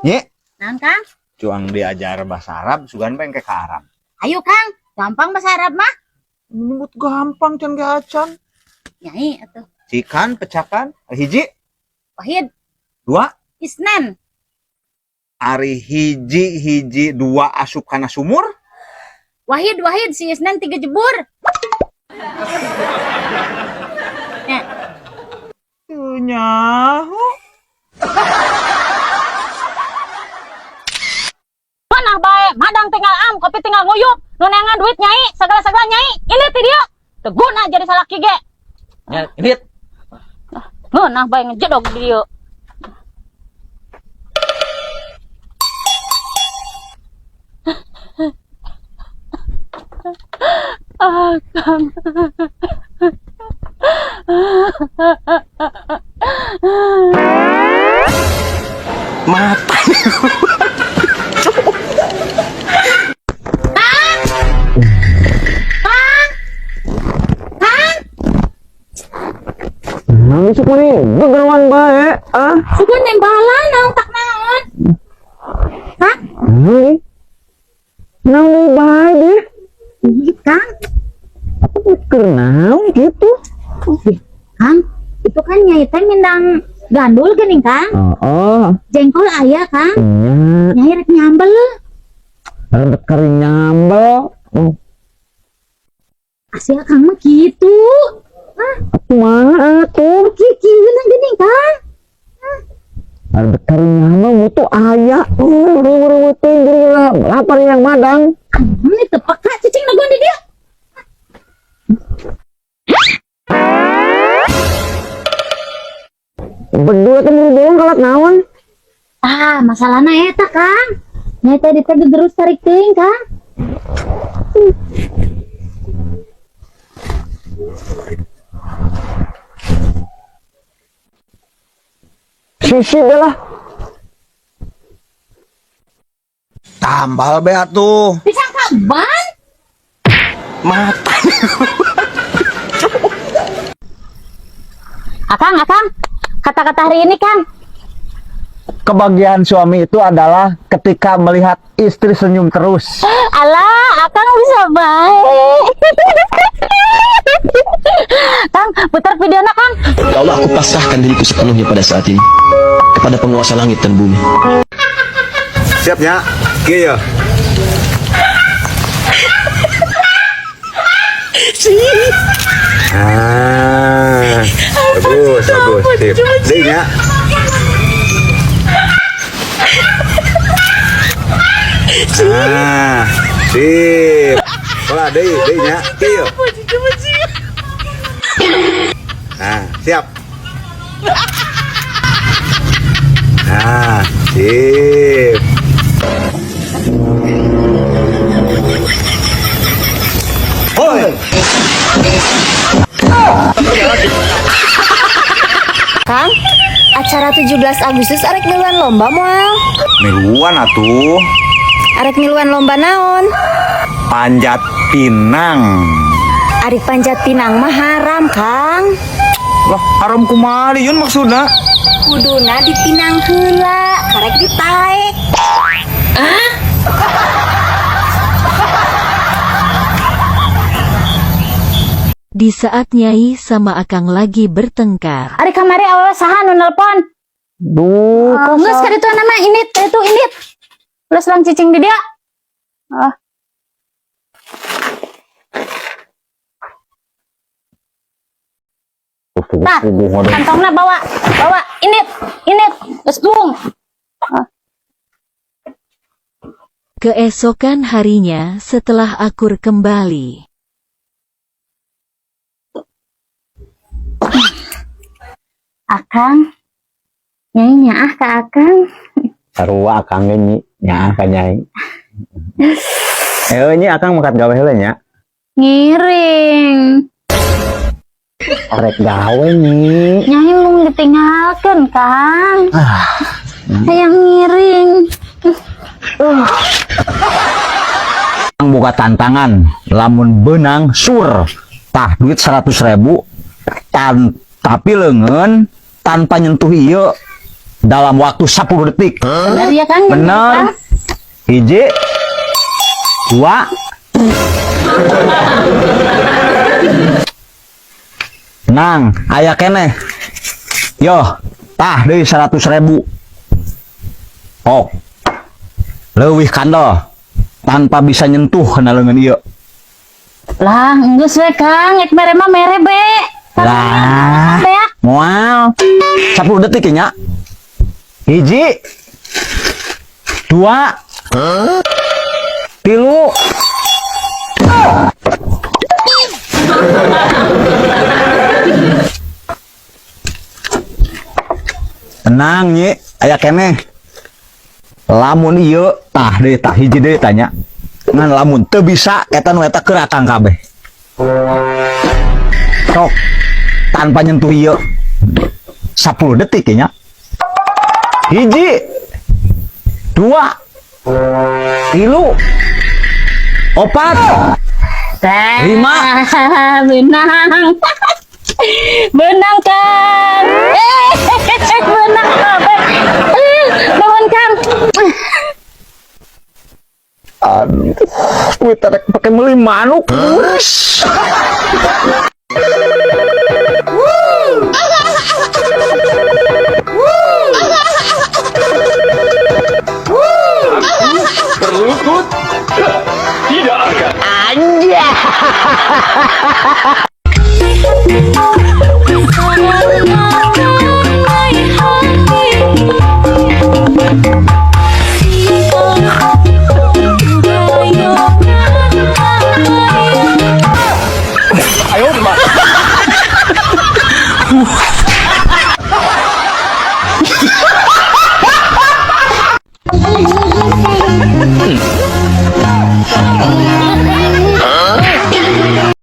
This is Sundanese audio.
Nyi, Naon, Kang? Cuang diajar bahasa Arab, sugan pengen ke Arab. Ayo, Kang, gampang bahasa Arab mah. Nyebut gampang can ge acan. Nyai atuh. Cikan, pecakan, hiji, واحد, dua, اثنين. Ari hiji hiji dua asup kana sumur. واحد واحد si اثنين tiga jebur. Ya, Teu nyaho. Mana bae, madang tinggal am, kopi tinggal nguyup, nu neangan duit nyai, segala-segala nyai. Ini ti dieu. Teu guna jadi salaki ge. Ya, ini Ngeunah bae ngejedog di dieu. Ah, Kang. Mata. Nang isuk mah gegeruan bae, ah. Sugan nembalan naon tak naon. Kang, Nang nang deui bae deh. Ih, Kang. Keur naon gitu? Kang, itu kan nyai teh mindang gandul geuning, Kang. Oh, Jengkol aya, Kang. Nya. Nyai rek nyambel. Rada kering nyambel. Oh, Asia Kang mah gitu. Ah, kumaha atuh? Kieu geuning, Kang. Rada kering nyambel mutu aya. Oh, riweuh teuing lapar yang madang. Ini teu peka cicing neguan di dieu. Berdua teh buru bohong kalat naon? Ah, masalahna eta, Kang. Nyai tadi teh gegerus tarik teuing, Kang. Sisi lah. Tambal be atuh. Disangka ban? Mata. Akang, Akang. Kata-kata hari ini, Kang. Kebahagiaan suami itu adalah ketika melihat istri senyum terus. Alah, Akang bisa baik. Kang, putar videonya, Kang. Ya Allah, aku pasrahkan diriku sepenuhnya pada saat ini kepada penguasa langit dan bumi. Siap nya? Kieu ya. Ah, bagus, bagus, sip. Deui nya. Ah, sip. Pola deui, deui nya. Kieu. Nah, siap. Nah, sip. Hoi. Kang, acara 17 Agustus arek miluan lomba moal? Miluan atuh. Arek miluan lomba naon? Panjat pinang. Arek panjat pinang mah haram, Kang. Lah, haram kumaha yun maksudna? Kuduna dipinang heula, karek ditaek. Di saat Nyai sama Akang lagi bertengkar. Ari kamari awewe saha nu nelpon? Duh, Oh, geus ka ditu nama ini itu ini. Ulah selang cicing di dia. Ah, Tah, kantongna bawa, bawa ini, geus bung. Keesokan harinya setelah akur kembali. Akang, Nyai nyaah ka Akang. Sarua Akang ge, Nyi, nyaah ka Nyai. Eh, Nyi, Akang mangkat gawe heula nya. Ngiring. Arek gawe, Nyi. Nyai mung ditinggalkeun, Kang. Hayang ngiring. Akang buka tantangan, lamun benang sur. Tah duit 100 ribu tan tapi leungeun tanpa nyentuh ieu. Dalam waktu 10 detik. Bener ya, Kang? Bener. Hiji. Dua. Nang, aya keneh. Yo, tah deui 100 ribu. Oh. Leuwih kandel tanpa bisa nyentuh kana leungeun ieu. Lah, enggeus we, Kang, ek mere mah mere be. Lah, Be ya. Moal. 10 detik ya, nya. Hiji. Dua. Tilu. Tenang, Nyi, aya keneh. Lamun ieu tah deui, tah hiji deui tanya. Ngan lamun teu bisa, eta nu eta keur akang kabeh. Sok tanpa nyentuh ieu. 10 detik ya, nya. Hiji. Dua. Tilu. Opat. Lima. Beunang. Beunang, Kang. Eh, beunang kabeh. Eh, nuhun, Kang. Aduh, duit rek pake meuli manuk. Wush.